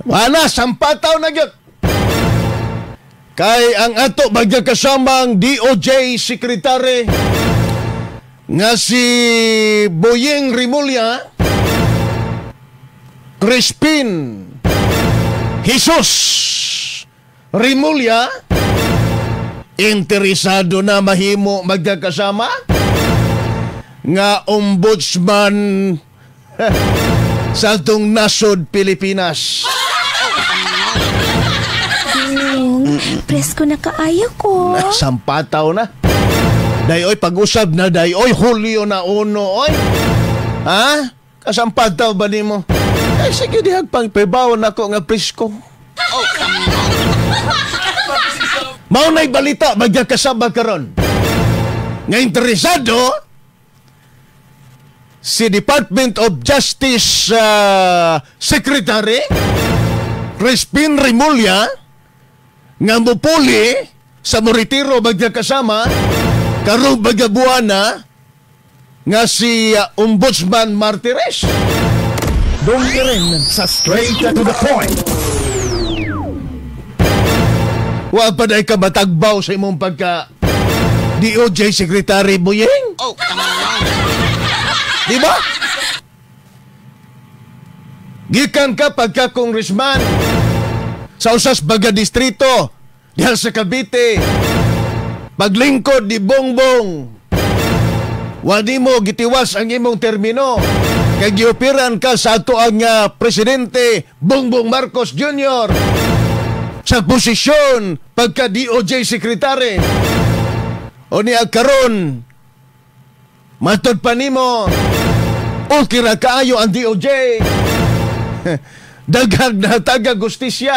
Wala, sampataw na gyud. Kay ang ato bagya kasamang DOJ Secretary nga si Boying Remulla, Crispin Jesus Remulla, interesado na mahimo magkakasama nga ombudsman sa atong nasod Pilipinas. Dong, presko na kaayo ko. Sampataw na. Dayoy pag-usab na dayoy Hulyo na 1 oy. Ha? Kasampataw ba nimo? Eh sige dihag pang pebawon nako nga presko. Mao na'y balita magkakasaba karon. Nga interesado si Department of Justice Secretary Crispin Remulla nga mupuli sa moretiro magkakasama karong bagabuana nga si Ombudsman Martires. Dong rin sa Straight to the Point. Wa pa day ka matagbaw sa imong pagka DOJ Secretary Boyeng. Oh, come on. Di ba? Gikan ka pagka congressman sa usas baga distrito diha sa Cavite. Paglingkod ni Bongbong. Wa nimo gitiwas ang imong termino. Kay gioperan ka sa ato ang presidente Bongbong Marcos Jr. sa posisyon pagka DOJ Secretary. O niya karon matod pa nimo, okay ra kaayo ang DOJ. Daghang nataga gustisya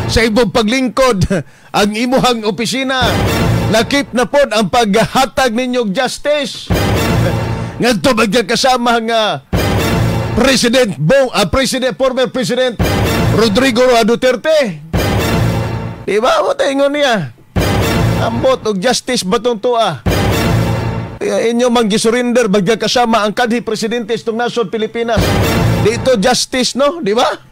sa imong paglingkod ang imuhang opisina. Lakip na pod ang paghatag ninyong justice. Ngadto magkakasama nga President Bong, President, former President Rodrigo Roa Duterte. Di ba? Mo ingon niya. Ambot og justice batong tuwa. Kaya inyo mang gisurrender magkakasama ang kanhi presidente itong nasod Pilipinas. Dito justice, no? Di ba?